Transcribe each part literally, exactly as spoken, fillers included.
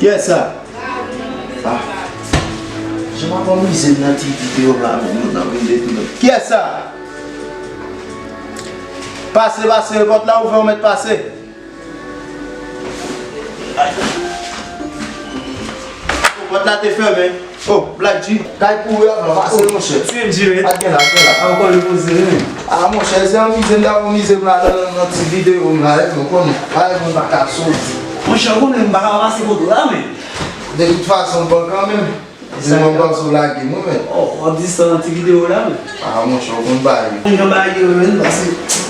Kiyès sa? Ah. Jan m ap anmize m nan ti videyo m la, moun nan vin detounen. Kiyès sa? Pase, pase, pòt la ouvè, ou mèt pase. Pòt la te fèmen. Oh, Black G. Kay kouri avan, pase, monchè. Ti M J, wi. Al gen la, al gen la. A, ou konn repoze, wi. Ah, monchè, se anmize m, ta anmize m la nan, nan ti videyo m la, ou konnen. Bagay mwen pa ka sot. Monchè, ou konnen m pa ka pase kote w la, men. De tout fason, bon, kanmenm. Se mwen panse w lage mwen, men. Oh, w ap di sa nan ti videyo la, men. Ah, monchè, ou konn bagay yo. Mwen jan bagay yo, men, pase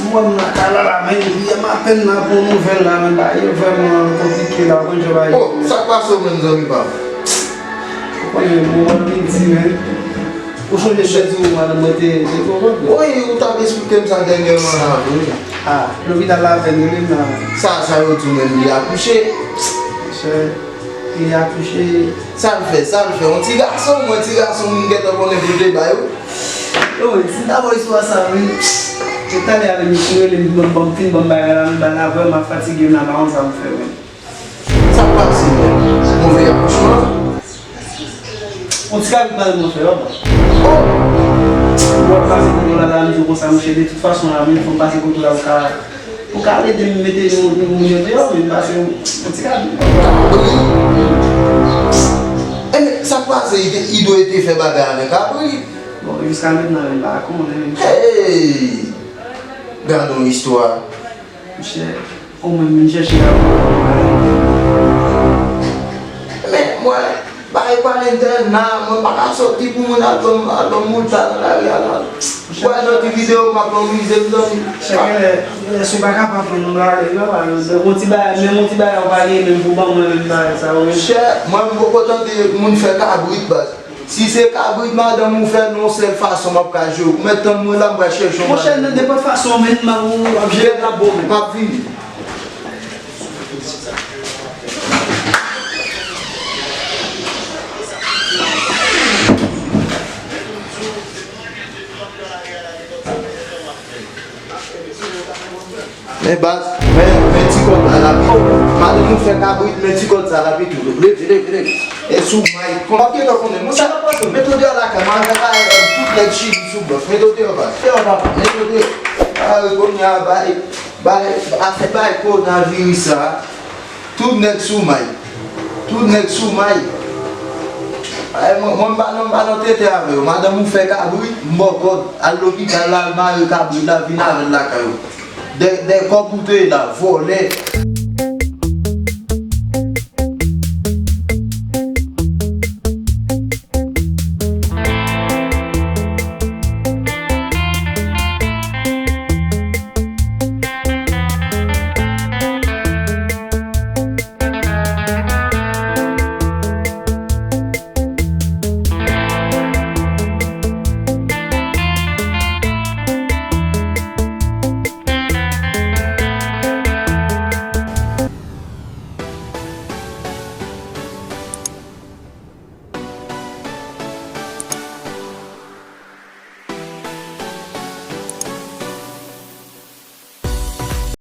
mwen m nan kay la, la, men, yè m apèn nan pran nouvèl la, men, bagay yo vrèman konplike la, ou konn jan bagay yo. Oh, sa k pase w menm, zanmi pa m? Ou konnen, mwen wè l vin di, men. Ou sonje m te di w, madanm mwen te, te tro vant, men. Wi, ou t ap esplike m sa dènyèman la, wi. Ah, lopital la apèn rele m la. Sa, sa yo di w menm, li akouche? Monchè. Li akouche. Sa l fè, sa l fè? Yon ti gason, mwen ti gason, moun gentan konnen pou l te bay ou. Yo, men, si m ta ba w istwa sa, men, yo talè avè m, misye rele m, ban m, ban m fin, ban m bagay la, men bagay la vrèman fatige m la, m pa konn sa m fè, men. Sa k pase, men? Move akouchman? Yon ti kabrit madanm mwen fè, yo, bon. Oh! Ou ap pase kote w la, la, m di w konsa, monchè, de tout fason, la, men, fò m pase kote w la, ou ka Ou ka ede m mete moun, moun yo deyò, men pase yon ti ka. Kabrit? Enben, sa k pase, li te, li dwe te fè bagay avèk kabrit. Bon, jiska mentnan, men m pa konnen menm. Hey! Gade yon istwa. Monchè, ou menm vin chèche la. Men, mwen, Bay pale entèna, mwen pa ka soti pou moun al ban m, al ban m moul sa nan lari a la. Ou wè jan ti videyo m ap anmize m, zanmi. Chè, genlè, genlè, si w pa kapab pran nou ale, yo, pa yon ti bagay, menm yon ti bagay ou pa gen menm pou ban mwen menm bagay sa, ou menm. Chè, mwen m poko tande moun fè kabrit, baz. Si se kabrit madanm ou fè, nan yon sèl fason m ap ka jwe. Ou mèt tann mwen la, m pral chèche yon bagay. Monchè, nan nenpòt fason, menm m ap, w ap jere l ap bon, menm. M ap vini. Men baz, men, men ti kòd la, l ap pito. Madanm ou fè kabrit, men ti kòd sa, l ap pito. Leve, leve, leve. E sou may. Kòman w gentan konnen? Mwen sa nan pòs mwen. Met ou deyò lakay mwen, avèk a, tout nèg chili sou bòs. Met ou deyò, baz. Deyò, papa. Met ou deyò. A, kounye a, bay, bay, afè bay kowonaviris sa. Tout nèg sou may. Tout nèg sou may. Ay, mwen, mwen, m pa nan, m pa nan tenten avè yo. Madanm ou fè kabrit, m ba w kòd. Al lopital la, al mare kabrit la, vin avè l lakay ou. De, de kòb ou te ye la, vòlè.